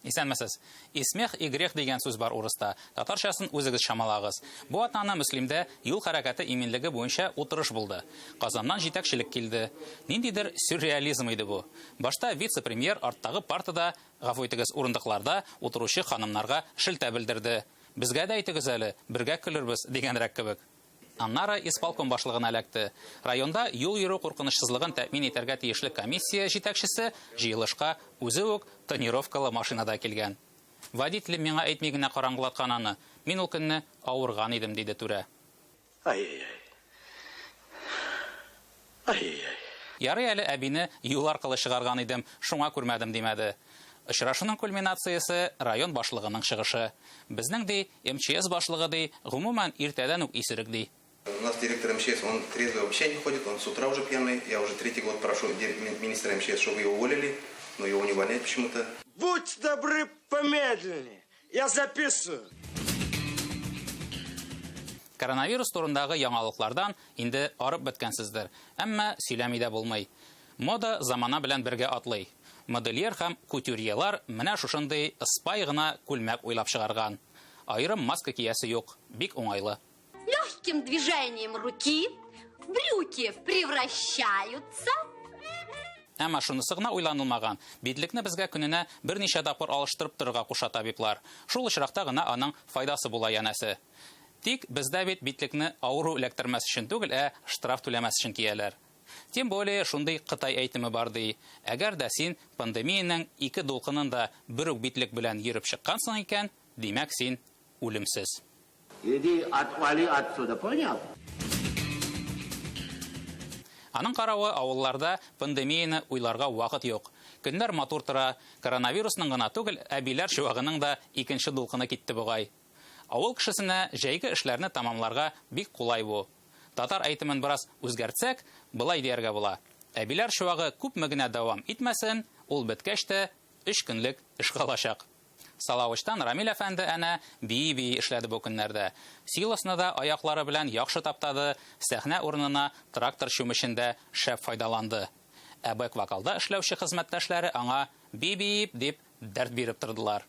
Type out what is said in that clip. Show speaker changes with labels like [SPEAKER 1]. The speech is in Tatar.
[SPEAKER 1] Исәнмесез. И смех, и грех дигән сүз бар урыста. Татарчасын үзегез чамалагыз. Бу атнаны Мөслимдә юл хәрәкәте иминлеге буенча утырыш булды. Казаннан җитәкчелек килде. Ниндидер сюрреализм иде бу. Башта вице-премьер арттагы партада, гафу итегез, урындыкларда утыручы ханымнарга шелтә белдерде. Безгә дә әйтегез әле, бергә көлербез, дигәнрәк кебек. Аннары исполком башлыгына эләкте. Районда юл йөрү куркынычсызлыгын тәэмин итәргә тиешле комиссия җитәкчесе җыелышка үзе үк тонировкалы машинада килгән. Водителем миңа әйтми генә караңгылаткан аны. Мин ул көнне авырган идем, диде түрә.
[SPEAKER 2] Ай-яй-яй. Ай-яй-яй.
[SPEAKER 1] Ярый әле әбине юл аркылы чыгарган идем, шуңа күрмәдем, димәде. Очрашуның кульминациясе, район башлыгының чыгышы. Безнең, ди, МЧС башлыгы, ди, гомумән, иртәдән үк исерек, ди.
[SPEAKER 3] У нас директор МЧС, он трезвый вообще не ходит, он с утра уже пьяный. Я уже третий год прошу министра МЧС, чтобы его уволили, но его не увольняют почему-то.
[SPEAKER 2] Будьте добры, помедленнее. Я записываю.
[SPEAKER 1] Коронавирус турындагы яңалыклардан инде арып беткәнсездер. Әмма сөйләми дә булмый. Мода замана белән бергә атлый. Модельер һәм кутюрьелар менә шушындый ыспай гына күлмәк уйлап чыгарган. Аерым маска киясе юк, бик уңайлы.
[SPEAKER 4] Легким движением руки брюки превращаются
[SPEAKER 1] Әмма шунысы гына уйланылмаган, битлекне безгә көненә берничә тапкыр алыштырып торырга куша табиблар. Шул очракта гына аның файдасы була, янәсе. Тик бездә бит битлекне авыру эләктермәс өчен түгел, ә штраф түләмәс өчен кияләр. Тем более шундый кытай әйтеме бар ди, әгәр дә син пандемиянең ике дулкынын да бер үк битлек белән йөреп чыккансың икән, димәк син үлемсез.
[SPEAKER 2] Иди, отвали отсюда, понял?
[SPEAKER 1] Аның каравы авылларда пандемияне уйларга вакыт юк. Көннәр матур тора, коронавирусның гына түгел, әбиләр чуагының да икенче дулкыны китте бугай. Авыл кешесенә җәйге эшләрне тәмамларга бик кулай бу. Татар әйтемен бераз үзгәртсәк, болай дияргә була, әбиләр чуагы күпме генә дәвам итмәсен, ул беткәч тә өч көнлек эш калачак. Салавычтан Рамил әфәнде әнә бии-бии эшләде бу көннәрдә. Силосны да аяклары белән яхшы таптады, сәхнә урынына трактор чүмечен дә шәп файдаланды. Ә бэк-вокалда эшләүче хезмәттәшләре аңа би-биип дип дәрт биреп тордылар.